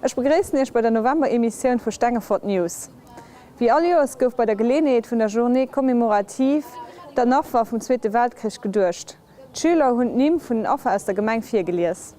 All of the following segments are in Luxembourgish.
Ech begréissen Iech bei der November-Emissioun vu Stengefort News. Wéi all Joers gouf bei der Geleenheet vun der Journée commémorative den Affer vum Zweete Weltkrich geduecht. D'Schüler hunn d'Nimm vun den Affer aus der Gemeng virgelies.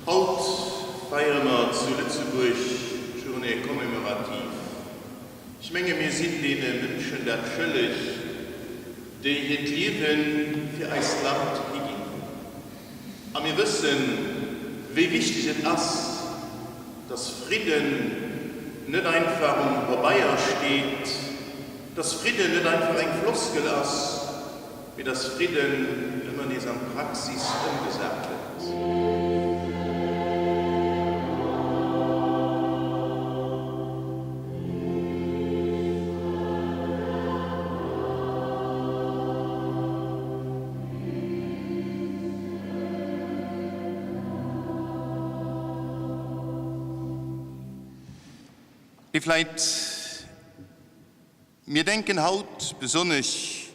Haut feiere mer zu Lëtzebuerg d'Journée commémorative. Ech menge mir sinn deene Mënschen dat schëlleg, déi hiert Liewe fir eist Land higinn hunn. A mir wëssen, wéi wichteg et ass, dass Fridden net einfach um Pabeier steet, dass Fridden net einfach eng Floskel ass, mee dass Fridden ëmmer nees an d'Praxis ëmgesat gëtt. Léif Leit, mir denken haut besonnesch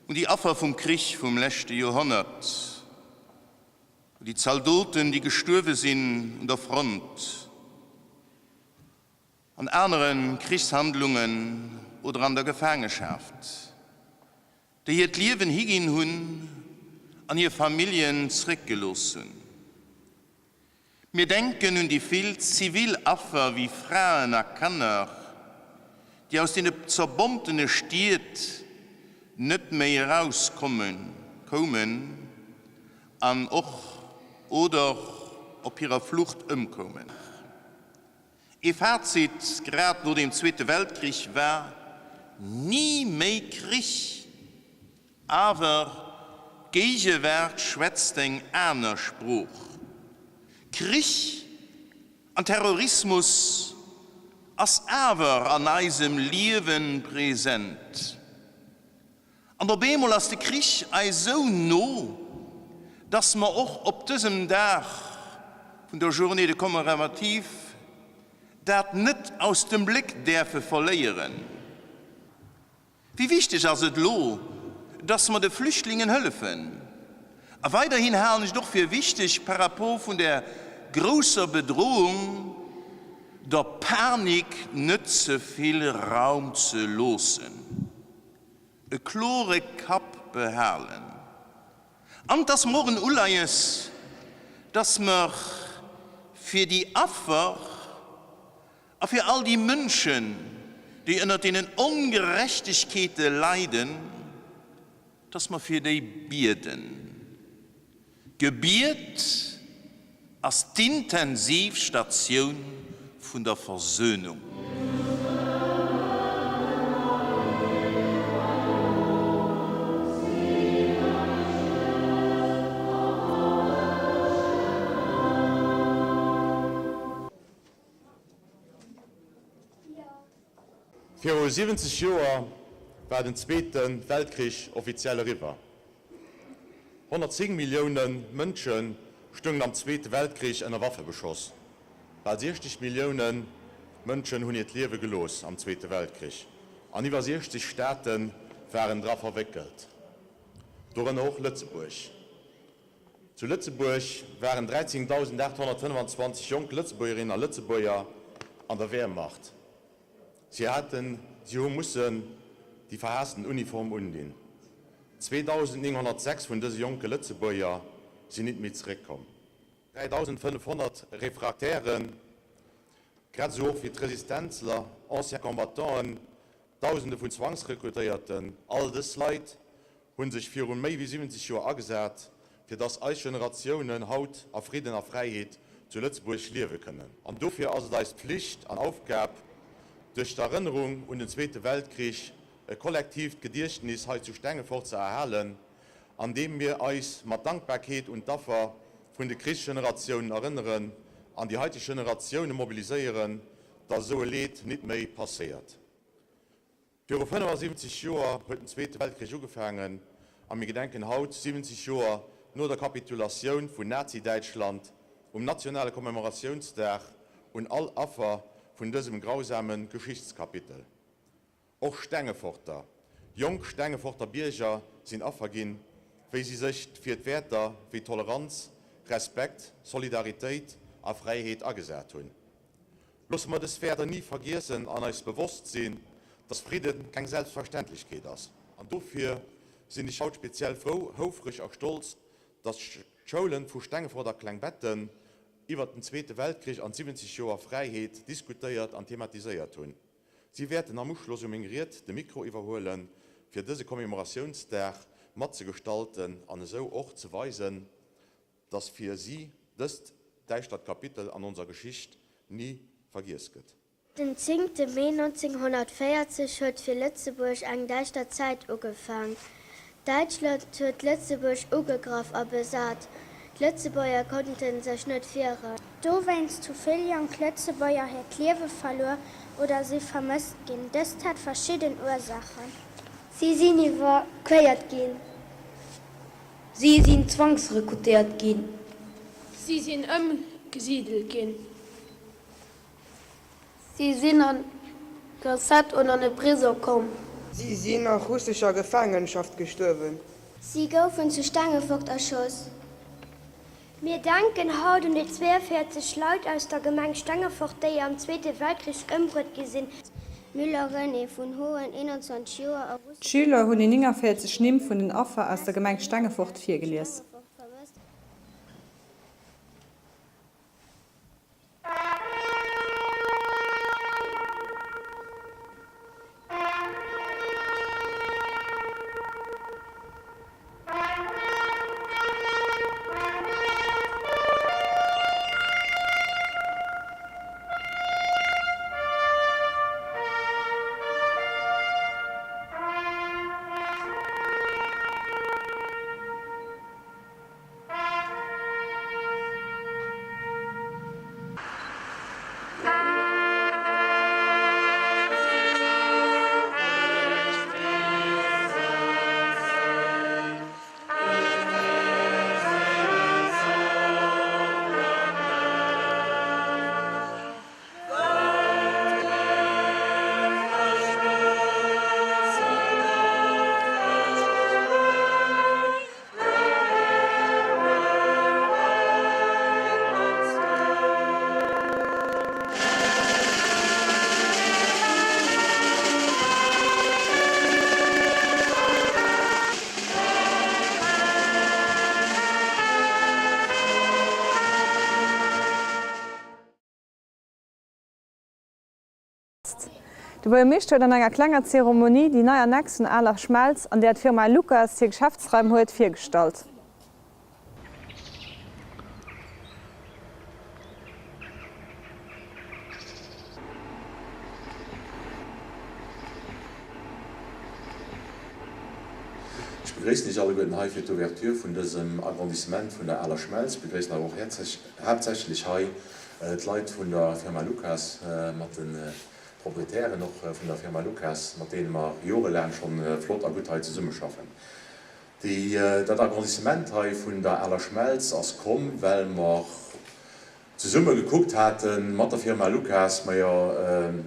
un déi Affer vum Krich vum leschte Joerhonnert, un déi Zaldoten, déi gestuerwe sinn un der Front, an anere Krichshandlungen oder an der Gefaangeschaft, déi hiert Liewen higinn hunn an hir Familljen zréckgelooss hunn. Mir denken un déi vill zivil Affer wéi Fraen a Kanner, déi aus deene zerbombtene Stied net méi eraus koumen an och oder op hirer Flucht ëmkoumen. Ee Fazit grad no dem Zweete Weltkrich war, Ni méi Krich! Awer d'Géigewaart schwätzt eng aner Sprooch. Krich an Terrorismus ass awer an eisem Liewe present. An op eemol ass de Krich eis esou no, dass mer och op dësem Dag vun der Journée de commémorative dat net aus dem Bléck däerfe verléieren. Wéi wichteg ass et elo, dass mer de Flüchtlingen hëllefen? A weiderhin halen ech et och fir wichteg, par rapport vun där grousser Bedrohung, der Panik net ze vill Raum ze loossen, e klore Kapp behalen. An et ass mer och en Uleies, dass mer fir déi Affer, A fir all déi Mënschen, déi ënnert deenen Ongerechtegkeete leiden, dass mer fir déi bieden. D'Gebiet ass d'Intensivstatioun vun der Versönung. Viru 70 Joer war den Zweete Weltkrich offiziell eriwwer. 110 Millioune Mënsche stoungen am Zweete Weltkrich ënner Waffebeschoss. Bal 60 Millioune Mënschen hunn hiert Liewe gelooss am Zweete Weltkrich an iwwer 60 Staate waren dra verwéckelt, dorënner och Lëtzebuerg. Zu Lëtzebuerg waren 13.825 jonk Lëtzebuergerinnen a Lëtzebuerger an der Wehrmacht. Si haten, si hu mussen déi verhaassten Uniform undinn. 2.906 vun dëse jonke Lëtzebuerger sinn nit méi zeréckkomm. 3.500 Refractairen, grad esou och wéi d'Resistenzler, Anciens Combattanten, Dausende vun Zwangsrekrutéierten, all dës Leit hu sech viru méi wéi 70 Joer agesat, fir dass eis Generatiounen haut a Fridden a Fräiheet zu Lëtzebuerg liewe kënnen. An dofir ass et eis Pflicht an Aufgab, duerch d'Erënnerung un den Zweete Weltkrich e kollektiivt Gediechtnis hei zu Stengefort ze erhalen, an deem mir eis mat Dankbarkeet un d'Affer vun. vun de Krichsgeneratiounen erënneren an déi haiteg Generatioune mobiliséieren, datt esou e Leed nit méi passéiert. Viru 75 Joer huet den Zweete Weltkrich ugefaangen a mir gedenken haut, 70 Joer no der Kapitulatioun vun Nazi-Däitschland, um nationale Commemoratiounsdag un all Affer vun dësem grausame Geschichtskapitel. Och Stengeforter, jonk Stengeforter Bierger sinn Affer ginn, wéi si sech fir d'Wäerter wéi Toleranz, Respekt, Solidaritéit a Fräiheet agesat hunn. Loosse mer dës Wäerter ni vergiessen an eis bewosst sinn, dass Fridde keng Selbstverständlechkeet ass. An dofir sinn ech haut speziell frou, houfreg a stolz, dass d'Schoulen vu Stengefort a Klengbetten iwwert den Zweete Weltkrich an d'70 Joer Fräiheet diskutéiert an thematiséiert hunn. Si wäerten am Uschloss u meng Ried de Mikro iwwerhuelen, fir dëse Commemoratiounsdag mat ze gestalten an esou och ze weisen, dass fir si dëst däischtert Kapitel an onser Geschicht ni vergiess gëtt. Den zéngte Mee 1940 huet fir Lëtzebuerg eng däischter Zäit ugefaang. Däitschland huet Lëtzebuerg ugegraff a besat. D'Lëtzebuerger konnte sech net wieren. Dowéinst hu vill jonk Lëtzebuerger hiert Liewe verluer oder si vermësst ginn. Dëst hat verschidden Ursaachen. Si sinn evakuéiert ginn. Si sinn zwangsrekrutéiert ginn. Si sinn ëmgesidelt ginn. Si sinn an KZ oder an e Prisong komm. Si sinn a russescher Gefaangenschaft gestuerwen. Si goufen zu Stengefort erschoss. Mir denken haut un déi 42 Leit aus der Gemeng Stengefort, déi am Zweete Weltkrich ëmbruet gi sinn. Müller René, vun Hoen, 21 Joer, a russescher. D'Schüler hunn déi 49 Nimm vun den Affer aus der Gemeng Stengefort virgelies. De Buergermeeschter huet an enger klenger Zeremonie déi nei Annex vun Aler Schmelz, an där d'Firma Lucas hir Geschäftsraim huet, virgestallt. Ech begréissen Iech alleguerten hei fir d'Ouverture vun dësem Agrandissement vun der Aler Schmelz. Ech begréissen awer och haaptsächlech hei d'Leit vun der Firma Lucas mat de Proprietären och vun der Firma Lucas, mat deene mer jorelaang scho flott a gutt hei zesummeschaffen. Déi, dat Agrandissement hei vun der Aler Schmelz ass komm, well mer zesumme gekuckt hate mat der Firma Lucas, majo,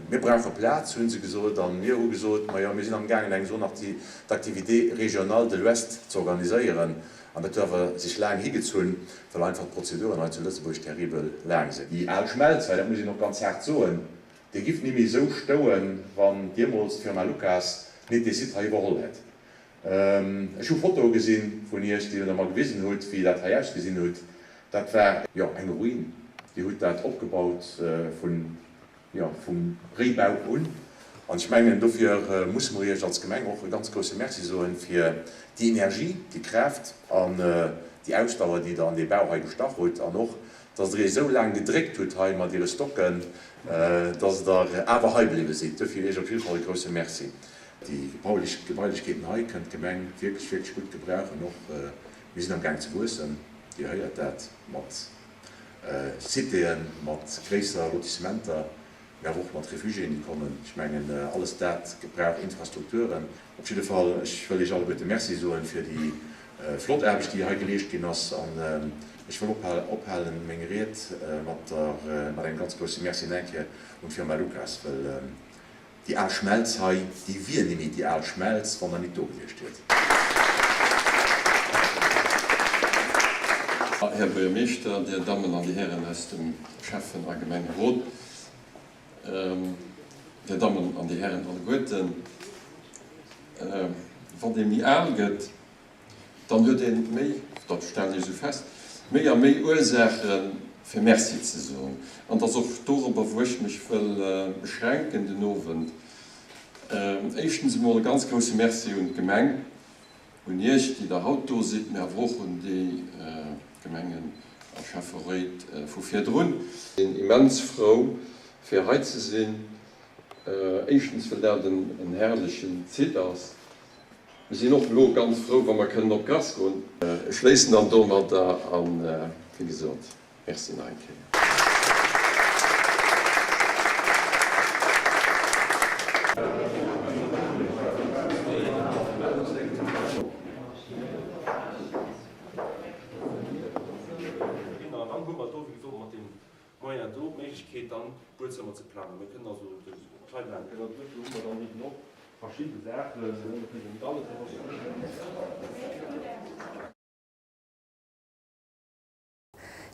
mir brauche Plaz, hu se gesot, a mir hu gesot, majo, mir sinn amgaangen eng Zone d'activité régionale de l'Ouest ze organiséieren. An dat huet awer sech laang higezunn, well einfach d'Prozeduren hei zu Lëtzebuerg terribel laang sinn. Déi al Schmelz hei, dat muss een och ganz haart soen, déi giff ni méi esou stouen, wann deemools d'Firma Lucas nit dee Site hei iwwerholl hätt. Ech hu Fotoe gesinn vun Iech, déi Der mer gewisen hutt, wéi dat hei ausgesinn hutt. Dat war, jo, eng Ruin. Dir hutt dat opgebaut vun, jo, vum Réibau un. An ech mengen, dofir musse mer Iech als Gemeng och e ganz grousse Merci soen fir déi Energie, déi Kraaft an déi Ausdauer, déi Der an dee Bau hei gestach hutt. An och, dass Der Iech esou laang gedréckt hutt hei mat Iere Stocken, dass Der awer hei bliwwe sidd. Dofir Iech op jidde Fall e grousse Merci. Déi Gebailechkeeten hei kënnt d'Gemeng wierklech, wierklech gutt gebrauchen. Och mir sinn amgaang ze wuessen. Dir héiert dat mat Citéen, mat gréisser Lotissementer, mee awer och mat Refugiéen, déi kommen. Ech mengen, alles dat brauch Infrastrukturen. Op jidde Fall, ech wëll Iech alleguerte Merci soen fir déi flott Aarbecht, déi hei geleescht ginn ass. An ech wëll ophalen meng Ried mat engem ganz grousse Merci nach eng Kéier un d'Firma Lucas, well Déi al Schmelz hei, déi wier nimmi déi al Schmelz, wann der nit do gewiescht wiert. Här Buergermeeschter, Dir Dammen an Dir Hären aus dem Schäffen a Gemengerot, Dir Dammen an Dir Hären alleguerten, wann ee méi al gëtt, dann huet ee méi, dat stellen ech esou fest, méi a méi Ursaache fir Merci ze soen. An et ass och dorobber, wou ech mech wëll beschränken den Owend. Éischtens emol e ganz grouse Merci un d'Gemeng, un Iech, déi Der haut do sidd, mä awer och un déi Gemengen a Schäfferéit vu virdrun. Sinn immens frou, fir hei ze sinn. Éischtens, well dat en herrlechen Site ass. Mir sinn och elo ganz frou, wa mer kënnen op Grass goen. Ech schléissen dann domadder an, wéi gesot, Merci nach eng Kéier.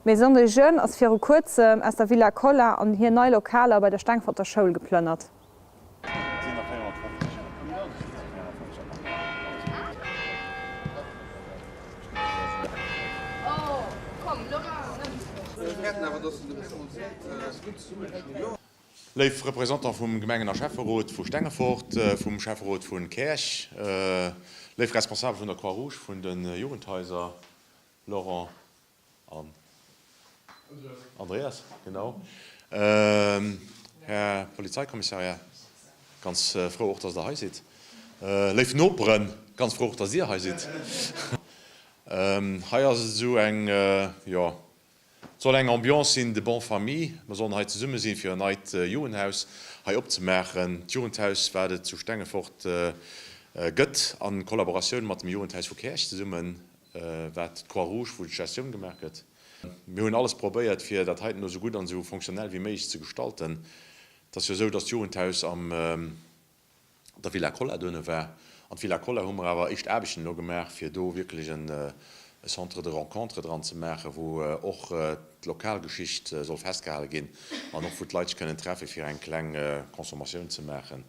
D'Maison des Jeunes ass viru kuerzem aus der Villa Kolla an hir nei Lokaler bei der Stengforter Schoul geplënnert. Léif Représentant vum Gemengen a Schäfferot vu Stengefort, vum Schäfferot vu Käerch, léif Responsabel vun der Croix-Rouge, vun de Jugendhaiser, Laurent an Andreas, genau, Här Polizeikommissär, ganz frou och, dass Der hei sidd, léif Noperen, ganz frou och, dass Dir hei sidd. Hei ass et esou eng, jo, Et soll eng Ambiance sinn de bonne famille. Mer sollen hei zesumme sinn, fir en neit Jugendhaus hei opzemaachen. D'Jugendhaus, wat et zu Stengefort gëtt, a Kollaboratioun mat dem Jugendhaus vu Käerch zesummen, wat d'Croix Rouge, wou d'Gestioun gemaach gëtt. Mir hunn alles probéiert, fir dat heiten elo esou gutt an esou fonctionnel wéi méiglech ze gestalten. Et ass jo esou, dass d'Jugendhaus am. der Villa Kolla duerno war. An d'Villa Kolla hu mer awer éischt Aarbechten elo gemaach, fir do wierklech e Centre de rencontre dran ze maachen, wou och d'Lokalgeschicht soll festgehale ginn an och wou d'Leit sech kënnen treffe fir eng kleng Consommatioun ze maachen.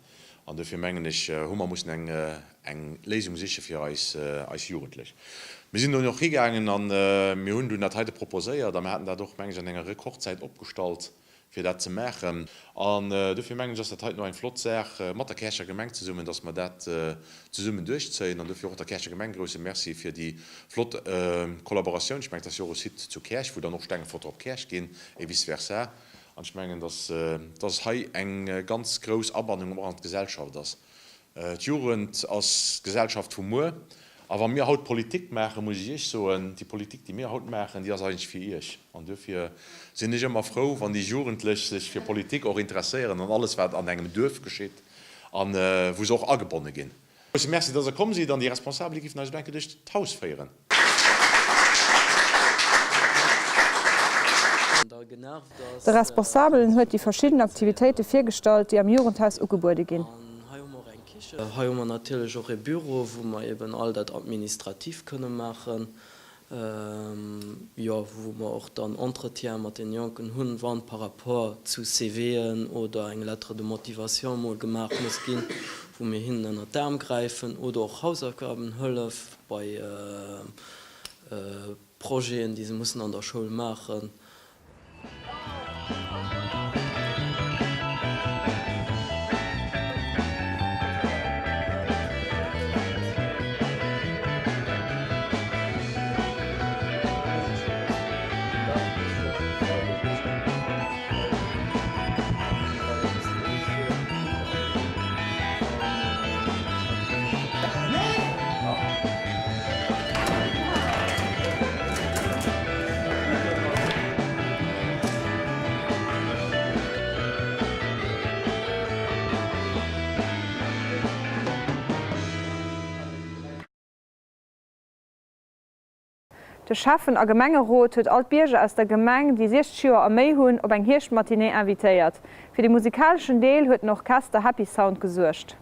An dofir mengen ech, hu mer mussen eng eng Léisung siche fir eis eis Jugendlech. Mir sinn dunn och higaangen a mir hunn dunn dat heite proposéiert a mir haten dat och, meng ech, an enger Rekordzäit opgestallt, fir dat ze maachen. An dofir mengen ech, ass dat heiten och eng flott Saach mat der Käercher Gemeng zesummen, dass mer dat zesummen duerchzéien. An dofir och der Käercher Gemeng grouse Merci fir déi flott Kollaboratioun. Ech mengen, et ass jo och e Site zu Käerch, wou dann och Stengeforter op Käerch ginn et vice versa. An ech mengen, dass dass hei eng ganz grouss Abannung och an d'Gesellschaft ass. D'Jugend ass d'Gesellschaft vu muer. A wa mir haut Politik maachen, muss ech Iech soen, déi Politik, déi mir haut maachen, déi ass eigentlech fir Iech. An duerfir sinn ech ëmmer frou, wann déi Jugendlech sech fir Politik och interesséieren an alles, wat an engem Duerf geschitt a wou se och agebonne ginn. Grousse Merci, dass Der komm sidd an déi Responsabel, déi géifen eis elo eng Kéier duerch d'Haus féieren. De Responsabelen huet déi verschidden Aktivitéite virgestallt, déi am Jugendhaus ugebuede ginn. Hei hu mer natierlech och e Büro, wou mer eben all dat Administrativ kënne maachen, jo, wou mer och dann Entretien mat den Jonken hunn, wann par rapport zu CVen oder eng Lettre de motivation emol gemaach muss ginn, wou mir hinnen ënnert d'Aarm gräifen oder och Hausaufgabenhëllef bei Projeten, déi se mussen an der Schoul maachen. De Schäffen a Gemengerot huet all d'Bierger aus der Gemeng, déi 60 Joer a méi hunn, op eng Hierschtmatinée invitéiert. Fir de musikaleschen Deel huet den Orchester Happy Sound gesuergt.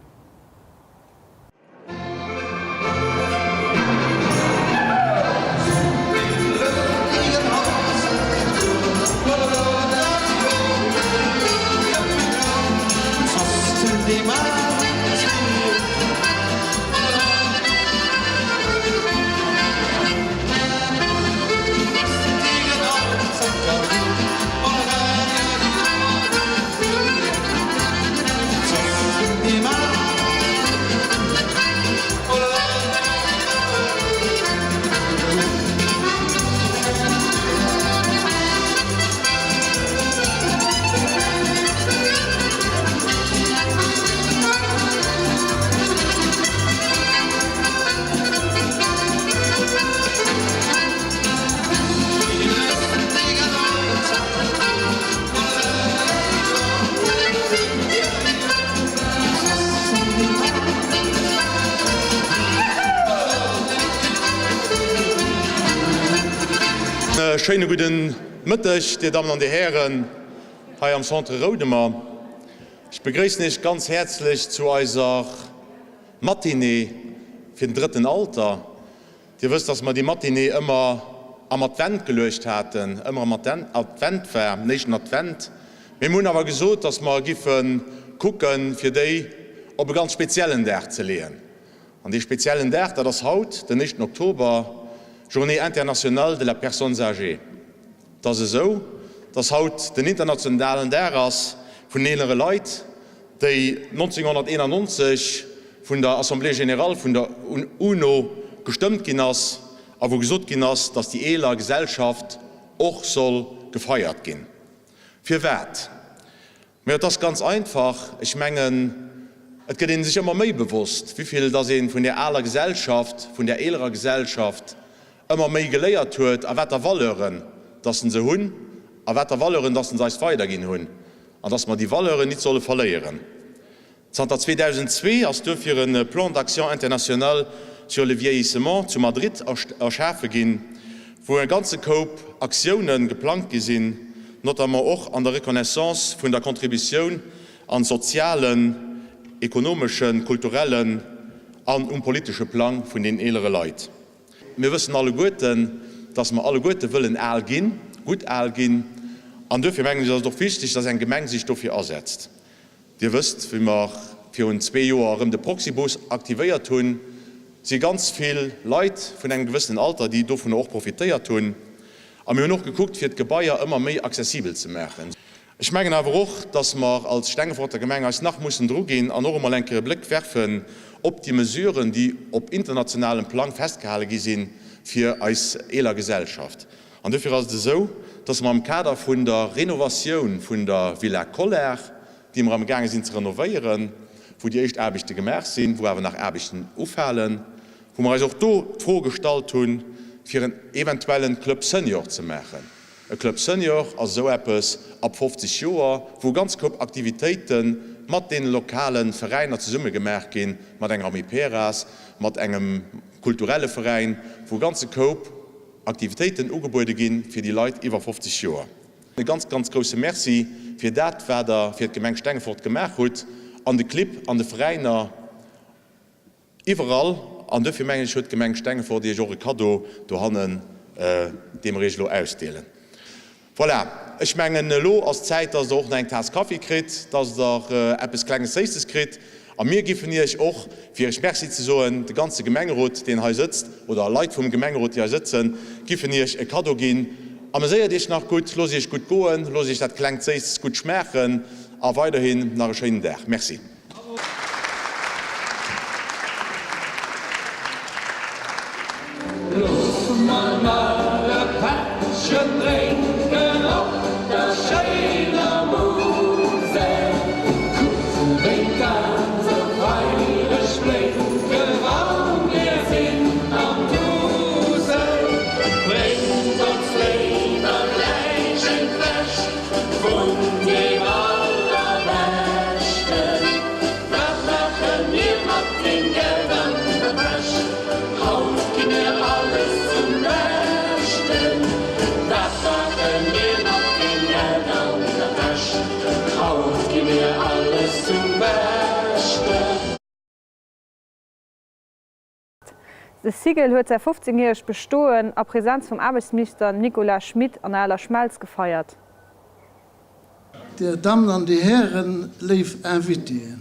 Schéine gudden Mëtteg, Dir Dammen an Dir Hären, hei am Centre Roudemer. Ech begréissen Iech ganz häerzlech zu eiser Matinée fir den drëtten Alter. Dir wësst, dass mer déi Matinée ëmmer am Advent geluecht haten, ëmmer am Advent war, den éischten Advent. Mee mir hunn awer gesot, dass mer giffe kucken, fir déi op e ganz speziellen Dag ze leeën. An dee speziellen Dag, dat ass haut, den éischten Oktober, Journée internationale de la personne âgée. Et ass esou, dass haut den internationalen Dag ass vun den eelere Leit, déi 1991 vun der Assemblée générale vun der UNO gestëmmt ginn ass a wou gesot ginn ass, dass déi eeler Gesellschaft och soll gefeiert ginn. Firwat? Mä et ass ganz einfach, ech mengen, et gëtt ee sech ëmmer méi bewosst, wéivill dass ee vun där aler Gesellschaft, vun där eelerer Gesellschaft ëmmer méi geléiert huet a wat der Valeuren dass se hunn a wat der Valeuren dass se eis weiderginn hunn an dass mer déi Valeuren nit solle verléieren. Zanter 2002 ass duerfir e Plan d'action international sur le vieillissement zu Madrid erschafe ginn, wou e ganze Koup Aktiounen geplangt gi sinn, notamment och an der Reconnaissance vun der Contributioun an sozialen, ekonomeschen, kulturellen an um politesche Plang vun den eelere Leit. Mir wëssen alleguerten, dass mer alleguerte wëllen al ginn, gutt al ginn, an duerfir mengen ech ass et och wichteg, dass eng Gemeng sech dofir asetzt. Dir wësst, wéi mer virun zwee Joer erëm de Proxibus aktivéiert hunn, si ganz vill Leit vun engem gewëssenen Alter, déi dovunner och profitéiert hunn. A mir hunn och gekuckt, fir d'Gebaier ëmmer méi accessibel ze maachen. Ech mengen awer och, dass mer als Stengeforter Gemeng eis nach mussen druginn an och emol eng Kéier e Bléck werfen op déi Mesuren, déi op internationalem Plang festgehale gi si fir eis eeler Gesellschaft. An duerfir ass et esou, dass mer am Kader vun der Renovatioun vun der Villa Collart, déi mer amgaange sinn ze renovéieren, wou déi éischt Aarbechte gemaach sinn, wou awer nach Aarbechten ufalen, wou mer eis och do d'Fro gestallt hunn, fir en eventuellen Club Senior ze maachen. E Club Senior ass esou eppes ab 50 Joer, wou e ganz Koup Aktivitéite mat deene lokale Veräiner zesumme gemaach ginn, mat enger Amiperas, mat engem kulturelle Veräin, wou e ganze Koup Aktivitéiten ugebuede gi fir déi Leit iwwer 50 Joer. E ganz, ganz grousse Merci fir dat, wat Der fir d'Gemeng Stengefort gemaach hutt, an de Clibb, an de Veräiner, iwwerall. An duerfir mengen ech, huet d'Gemeng Stengefort Iech och e Kaddo dohannen, dee mer Iech elo ausdeelen. Voilà, ech mengen elo ass d'Zäit, dass Der och nach eng Taass Kaffi kritt, dass Der eppes klenges Séisses kritt. A mir giffen Iech och, fir Iech Merci ze soen, de ganze Gemengerot, deen hei sëtzt, oder Leit vum Gemengerot, déi hei sëtzen, giffen Iech e Kaddo ginn. Ameséiert Iech nach gutt, loosst Iech gutt goen, loosst Iech dat klengt Séisses gutt schmaachen a weiderhin nach e schéinen Dag. Merci. Looss mer nach e Pättchen drénken op der schéiner Musel. Kuck wéi d'Aen sou feiereg blénke wa mir sinn am Dusel. Bréngt ons léiwer gläich eng Fläsch vun deem Allerbeschten. Wat maache mir mat deem Geld an der Täsch? Haut gi mir alles zum Beschten. maache mir mat dem Geld an der Täsch? Haut gi mir alles zum Beschten. De Cigl huet säi 15 järegt Bestoen a Präsenz vum Aarbechtsminister Nicolas Schmit an der Aler Schmelz gefeiert. Dir Dammen an Dir Hären, léif Invitéen.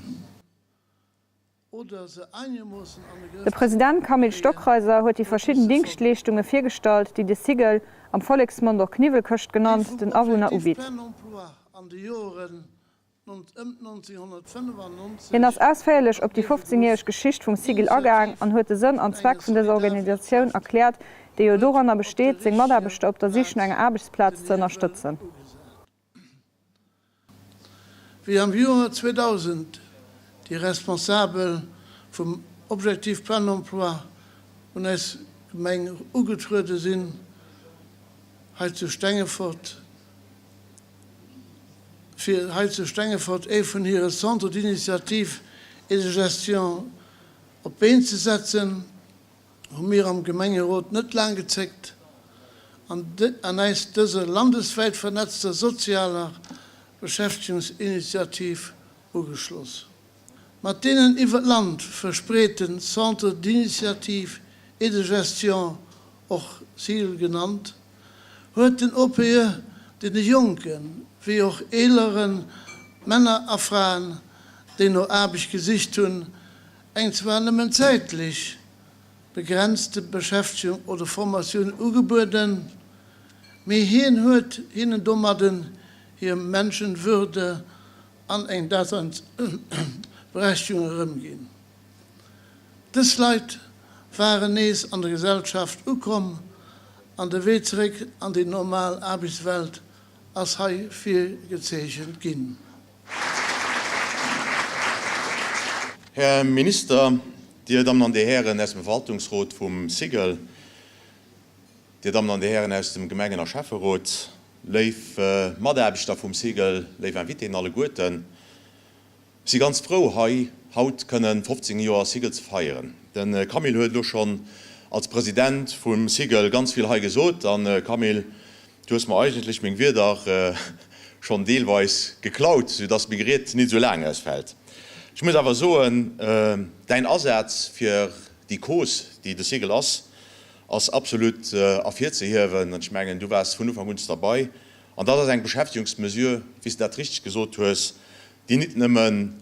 De President Camille Stockreiser huet déi verschidden Dingschtleeschtunge virgestallt, déi de Cigl, am Volleksmond och Kniwwelkëscht genannt, den Awunner ubitt. Hien ass ausféierlech op déi 15 järeg Geschicht vum Cigl agaang an huet de Sënn an Zweck vun dëser Organisatioun erkläert, déi jo doranner besteet, seng Mataarbechter op der Sich no enger Aarbechtsplaz ze ënnerstëtzen. Wéi am Joer 2000 déi Responsabel vum Objectif Plein Emploi un eis Gemeng ugetruede sinn, hei zu Stengefort, fir hei zu Stengefort ee vun hire Centres d'initiative et de gestion op d'Been ze setzen, hu mir am Gemengerot net laang gezéckt an äis dëser landeswäit vernetzter sozialer Beschäftegungsinitiativ ugeschloss. Mat deenen iwwer d'Land verspreete Centres d'initiative et de gestion, och CIGL genannt, huet den OPE deene jonken, wéi och eelere Männer a Fraen, déi no Aarbecht gesicht hunn, eng zwar nëmmen zäitlech begrenzte Beschäftegung oder Formatioun ugebueden, mee hien huet hinnen domadden hir Menschenwürde an eng Daseinsberechtigung erëmginn. Dës Leit waren nees an der Gesellschaft ukomm an de Wee zeréck an déi normal Aarbechtswelt ass hei virgezeechent ginn. Här Minister, Dir Dammen an Dir Hären aus dem Verwaltungsrot vum Cigl, Dir Dammen an Dir Hären aus dem Gemengen a Schäfferot, léif Mataarbechter vum Cigl, léif Invitéen alleguerten. Ech si ganz frou hei haut kënnen 15 Joer Cigl ze feieren. De Camille huet elo schonn als President vum Cigl ganz vill hei gesot an Camille, du hues mer eigentlech meng Wierder schonn deelweis geklaut, sou dass meng Ried nit esou laang ausfält. Ech muss awer soen, däin Asaz fir déi Cause, déi de Cigl ass, ass absolut ervirzehiewen an ech mengen, du waars vun Ufank un derbei an dat ass eng Beschäftigungsmesure, wéi s de dat richteg gesot hues, déi nit nëmmen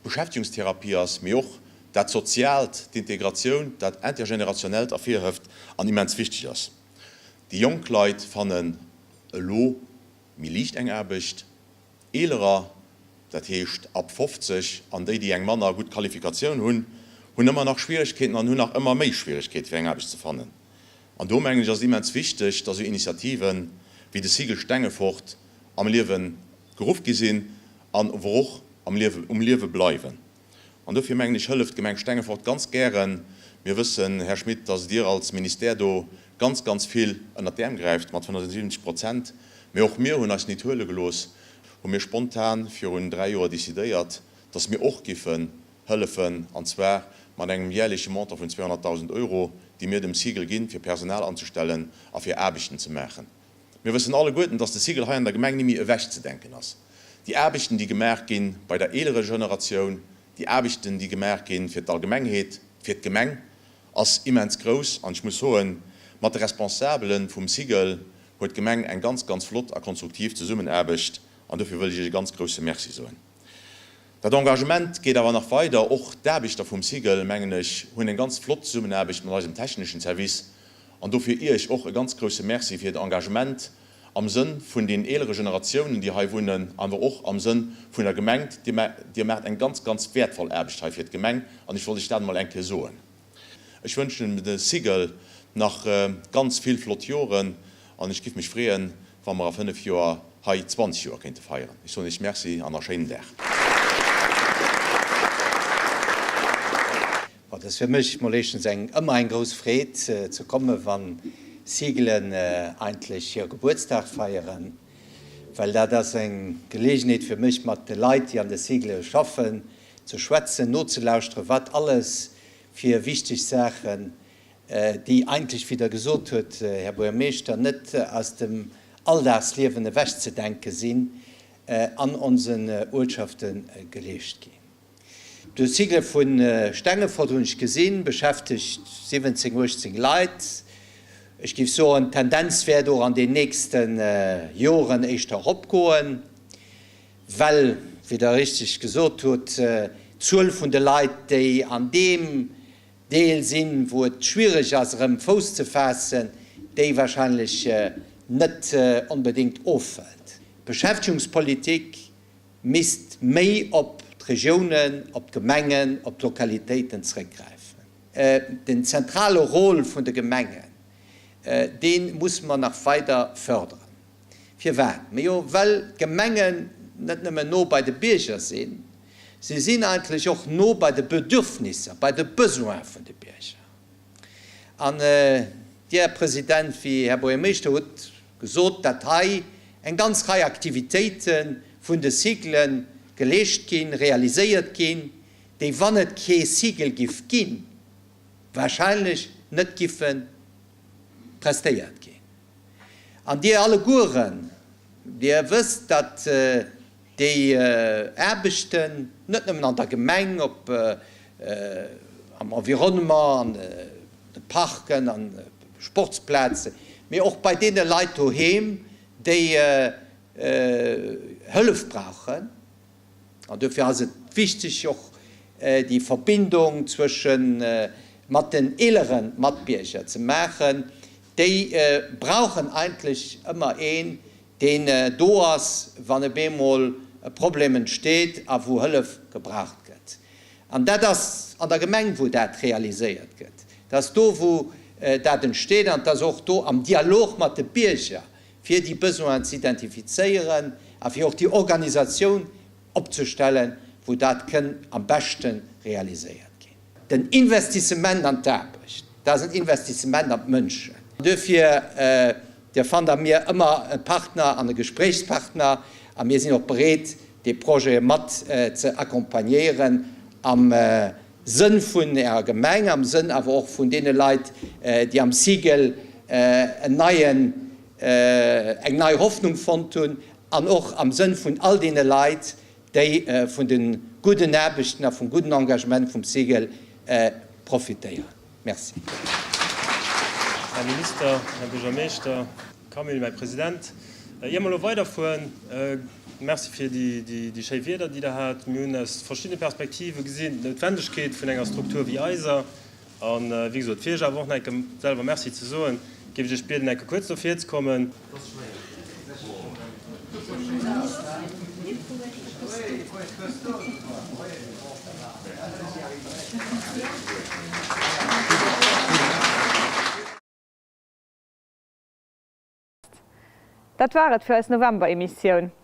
Beschäftigungstherapie ass, mee och dat Soziaalt, d'Integratioun, dat Intergenerationellt ervirhëft an immens wichteg ass. Déi jonk Leit fannen elo méi liicht eng Aarbecht, eelerer, dat heescht ab 50, an déi, déi eng manner gutt Qualifikatioun hunn, hunn ëmmer nach Schwieregkeeten an hunn nach ëmmer méi Schwieregkeete fir eng Aarbecht ze fannen. An do mengen ech ass et immens wichteg, dass esou Initiativen wéi de Cycle Stengefort am Liewe geruff gi sinn an ower och am Liewe, um Liewe bleiwen. An dofir mengen ech hëlleft d'Gemeng Stengefort ganz gären. Mir wëssen, Här Schmit, dass Dir als Ministère do ganz, ganz vill ënnert d'Äerm gräift mat 75 Prozent. Mee och mir hunn eis nit huele gelooss, hu mir spontan virun 3 Joer décidéiert, dass mir och giffen hëllefen, an zwar mat engem jährleche Montant vun 200.000 Euro, déi mir dem Cigl ginn, fir Personal anzestellen a fir Aarbechten ze maachen. Mir wëssen alleguerten, dass de Cigl hei an der Gemeng nimmi ewechzedenken ass. Déi Aarbechten, déi gemaach gi bei der eelere Generatioun, déi Aarbechten, déi gemaach gi fir d'Allgemengheet, fir d'Gemeng, ass immens grouss. An ech muss soen, mat de Responsabele vum Cigl huet d'Gemeng eng ganz, ganz flott a konstruktiv Zesummenaarbecht an dofir wëll ech Iech e ganz grouse Merci soen. Dat Engagement geet awer nach weider. Och d'Aarbechter vum Cigl, mengen ech, hunn eng ganz flott Zesummenaarbecht mat eisem techneschen Service. An dofir Iech och e ganz grouse Merci fir Hiert Engagement am Sënn vun den eelere Generatiounen, déi hei wunnen, awer och am Sënn vun der Gemeng. Dir maacht eng ganz, ganz wäertvoll Aarbecht hei fir d'Gemeng an ech wollt Iech dat emol eng Kéier soen. Ech wënschen dem Cigl nach ganz vill flott Joren an ech giff mech freeën, wa mer a 5 Joer hei 20 Joer kéinte feieren. Ech soen Iech Merci an a schéinen Dag. Bon, et ass fir mech mol éischtens eng ëmmer eng grouss Freed ze kommen, wann Ciglen eigentlech hir Gebuertsdag feieren, well dat ass eng Gelegenheet fir mech mat de Leit, déi an de Cigle schaffen, ze schwätzen, nozelauschteren, wat alles fir wichteg Saachen, déi eigentlech, wéi Der gesot huet, Här Buergermeeschter, net aus dem. Alldagsliewen ewechzedenke sinn, an onsen Uertschafte geleescht ginn. De Cycle vu Stengefort, hunn ech gesinn, beschäftegt 17, 18 Leit. Ech géif soen, d'Tendenz wäert och an den nächste Joren éischter eropgoen, well, wéi Der richteg gesot hutt, d'Zuel vun de Leit, déi an deem Deel sinn, wou et schwiereg ass, erëm Fouss ze faassen, déi wahrscheinlech net onbedéngt ofhëlt. D'Beschäftegungspolitik misst méi op d'Regiounen, op d'Gemengen, op d'Lokalitéiten zréckgräifen. Den zentrale Rôle vun de Gemengen, dee musse mer nach weider förderen. Firwat? Majo, well d'Gemengen net nëmmen no bei de Bierger sinn, si sinn eigentlech och no bei de Bedürfnisser, bei de Besoine vun de Bierger. An Dir, Här President, wéi Här Buergermeeschter, hutt gesot, datt hei eng ganz Rei Aktivitéite vun de Cyclen geleescht ginn, realiséiert ginn, déi, wann et kee Cycle giff ginn, wahrscheinlech net giffe prestéiert ginn. An Dir allegueren, Dir wësst, datt déi Aarbechten net nëmmen an der Gemeng, op, am Environnement, an de Parken, an de Sportsplazen, mee och bei deene Leit doheem, déi Hëllef brauchen, An dofir ass et wichteg, och déi Verbindung zwëschen, mat den eelere Matbierger ze maachen. Déi brauchen eigentlech ëmmer een, deen do ass, wann op eemol e Problem entsteet a wou Hëllef gebraucht gëtt. An dat ass an der Gemeng, wou dat realiséiert gëtt. Dat ass do, wou dat entsteet. An et ass och do am Dialog mat de Bierger, fir déi Besoinen ze identifizéieren a fir och déi Organisatioun opzestellen, wou dat kënn am beschte realiséiert ginn. Den Investissement an d'Aarbecht, dat ass en Investissement an d'Mënschen. Duerfir, Dir fannt a mir ëmmer e Partner an e Gespréichspartner a mir sinn och bereet, dee Projet mat ze accompagnéieren am Sënn vun Ärer Gemeng, am Sënn awer och vun deene Leit, déi am Sigel en neien, eng nei Hoffnung fonnt hunn, an och am Sënn vun all deene Leit, déi vun de gudden Aarbechten a vum gudden Engagement vum Sigel profitéieren. Merci. Här Minister, Här Buergermeeschter, Camille, mäi President, ier mer elo weiderfueren, Merci fir déi schéi Wierder, déi Der hat. Mir hunn aus verschiddene Perspektive gesinn d'Noutwendegkeet vun enger Struktur wéi eiser. A wéi gesot, fir Iech awer och nach eng Kéier selwer Merci ze soen, géif ech Iech bieden, eng Kéier kuerz no vir ze kommen. Dat war et fir eis November-Emissioun.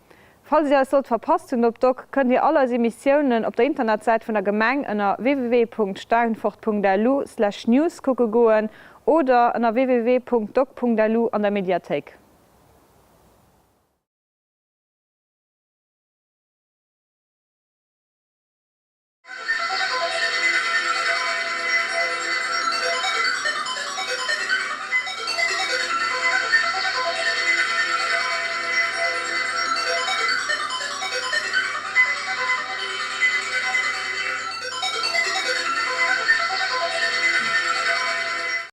Falls dir eis sollt verpasst hunn op doc, kënnt dir all eis Emissiounen op der Internetsäit vun der Gemeng ënner www.stengefort.lu/news kucke goen oder ënner www.doc.lu an der Mediathéik.